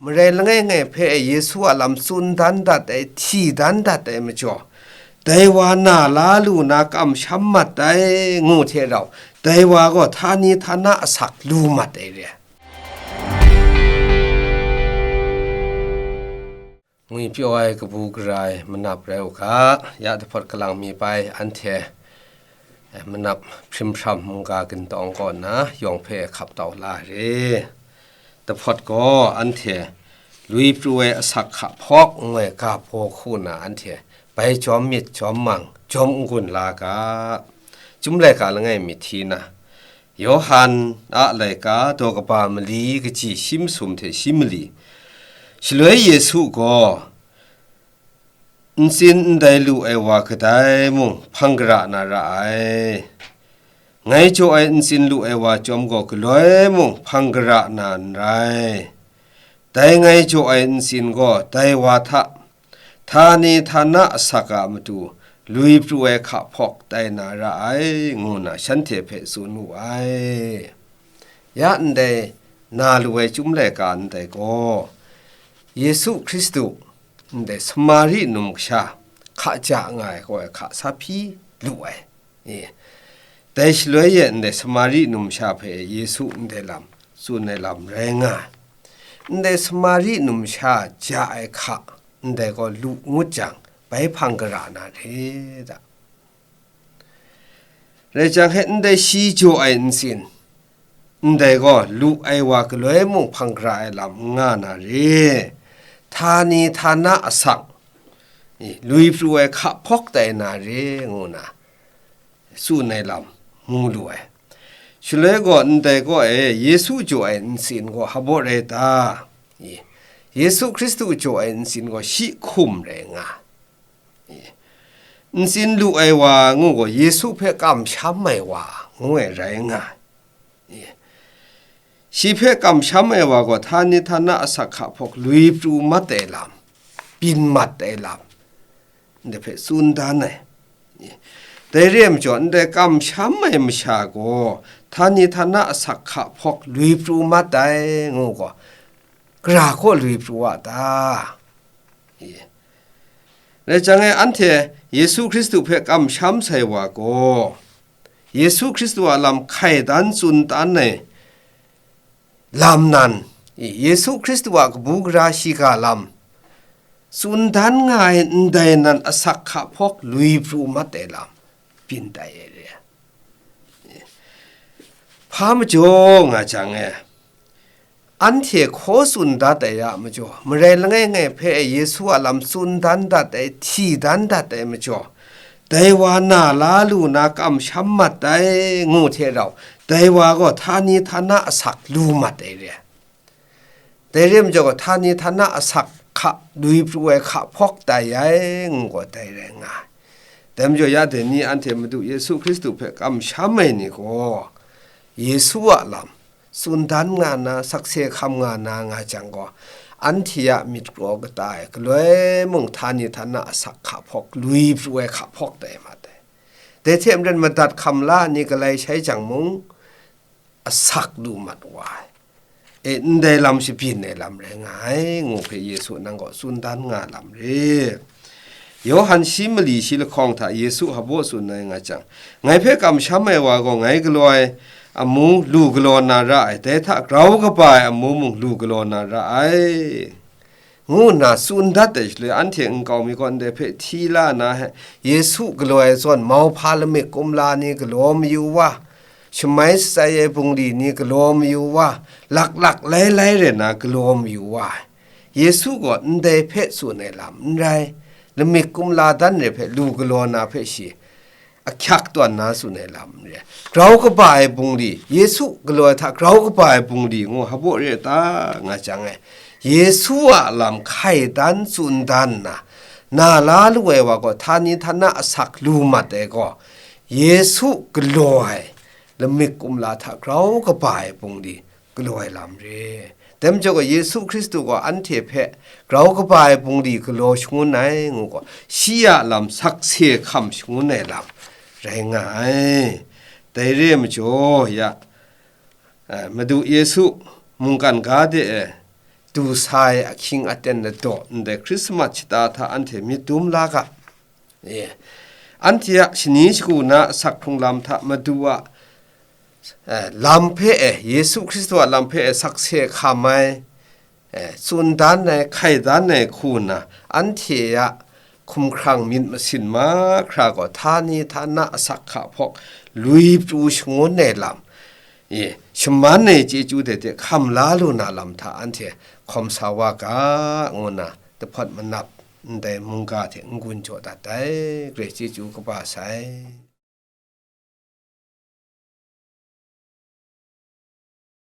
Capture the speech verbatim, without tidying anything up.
Marai langai ngai hpe Yesu a lam tsun dan dat ai, hti dan dat ai majaw, dai wa na la lu na kamsham mat ai, ngu hte rau, dai wa gaw htani htana asak lu mat ai re ai. Ngwipyaw ai kabu gara ai manap rai u ga, ya dahpawt kalang mi bai anhte, eh, manap hprim hpram mungga gintawng kaw nna yawng hpe hkap tau la re. Dahpawt gaw anhte lui pru ai asak hka hpawk ngu ai ga baw hku na anhte bai jawm myit jawm mang jawm n-gun la ga. Chyum laika langai mi hti na, Yawhan a laika daw kaba mali kaji shi masum hte shi mali, shaloi Yesu gaw, ntsin ndai lu ai wa kadai mung hpang gara na ra ai. Ngai jaw ai ntsin lu ai wa chyawm gaw galoi mung hpang gara na n rai. Dai ngai jaw ai ntsin gaw dai wa hta htani htana asak a matu lui pru ai hka hpawk tai na ra ai, ngu na shanhte hpe tsun wu ai. Ya ndai na lu ai chyum laika ndai gaw, Yesu Hkristu ndai Samari num kasha hka ja nga ai gaw ai hka sa hpyi lu ai. E, dai shaloi e ndai Samari numsha hpe Yesu ndai lam tsun ai lam rai nga ai. Ndai Samari numsha ja ai hka ndai gaw lu ngut jang, bai hpang gara na re da. Rai jang he, ndai shi jaw ai ntsin, ndai gaw lu ai wa galoi mung hpang gara ai lam n nga na re, htani htana asak, e, lui pru ai hka hpawk tai na re, ngu na tsun ai lam mu lu ai. Shaloi gaw ndai gaw e, Yesu jaw ai ntsin gaw hpaw rai ta? E, Yesu Hkristu jaw ai ntsin gaw shi hkum rai nga ai. E, ntsin lu ai wa ngu gaw Yesu hpe kamsham ai wa ngu ai rai nga ai. E, shi hpe kamsham ai wa gaw htani htana asak hka hpawk lui pru mat ai lam, byin mat ai lam, ndai hpe tsun dan ai. Dai re ai majaw, ndai kamsham ai masha gaw htani htana asak hka hpawk lui pru mat ai, ngu gaw, gara kaw lui pru wa ta? Rai jang e, anhte Yesu Hkristu hpe kamsham sai wa gaw, Yesu Hkristu a lam hkai dan tsun dan ai lam nan, Yesu Hkristu a kabu gara shiga lam tsun dan nga ai ndai nan asak hka hpawk lui pru mat ai lam byin tai ai re. Hpa majaw nga jang e, anhte hkaw tsun dat ai a majaw, marai langai ngai hpe Yesu a lam tsun dan dat ai, hti dan dat ai majaw, dai wa na la lu na kamsham mat ai, ngu hte rau, dai wa gaw htani htana asak lu mat ai re. Dai re ai majaw gaw, htani htana asak hka lui pru ai hka hpawk tai ai, ngu gaw dai rai nga ai. Dai majaw, ya dai ni anhte Madu Yesu Hkristu hpe kamsham ai ni gaw, Yesu a lam tsun dan nga na, sakse hkam nga na nga jang gaw, anhte a myit kraw kata e galoi mung htani htana asak hka hpawk lui pru ai hka hpawk tai mat ai. Dai hte maren madat hkam la ni galai shai jang mung, asak lu mat wa ai. E, ndai lam shabyin ai lam rai nga ai, ngu hpe Yesu nang gaw tsun dan nga lam re. Yawhan shi mali shi lahkawng hta Yesu hpaw tsun ai nga jang, ngai hpe kamsham ai wa gaw ngai galaw ai amu lu galaw na ra ai, dai hta grau kaba ai amu mung lu galaw na ra ai, ngu nna tsun dat ai shaloi, anhte nkau mi gaw ndai hpe hti la na he, Yesu galaw ai zawn mauhpa lamik kumla ni galaw mayu wa, shamai shatsai ai bungli ni galaw mayu wa, laklak lailai rai na galaw mayu wa ai. Yesu gaw ndai hpe tsun ai lam n rai, lamik kumla dan re hpe lu galaw na hpe shi ahkyak tawn na tsun ai lam n re ai. Grau kaba ai bungli, Yesu galaw ai hta grau kaba ai bungli ngu hpaw re ta nga jang e, Yesu a lam hkai dan tsun dan nna, na la lu ai wa gaw htani htana asak lu mat ai gaw, Yesu galaw ai lamik kumla hta grau kaba ai bungli galaw ai lam re. Dai majaw gaw, Yesu Hkristu gaw anhte hpe grau kaba ai bungli galaw shangun ai, ngu gaw, shi a lam sakse hkam shangun ai lam rai nga ai. Dai re ai majaw, ya, eh, Madu Yesu mungkan ga de e du sa ai ahkying aten ladaw ndai Hkrismat shata hta anhte myit dum la ga. E, anhte a shani shagu na asak hkrung lam hta Madu a, eh, lam hpe e, Yesu Hkristu a lam hpe e sakse hkam ai, eh, tsun dan ai, hkai dan ai hku nna, anhte a hkumhkrang myit masin mahkra gaw, htani htana asak hka hpawk lui pru shangun ai lam, e, shaman ai chyeju de hte hkam la lu na lam hta anhte hkawm sa wa ga, ngu nna, dahpawt manap ndai mungga hte n-gun jaw dat ai, grai chyeju kaba sai.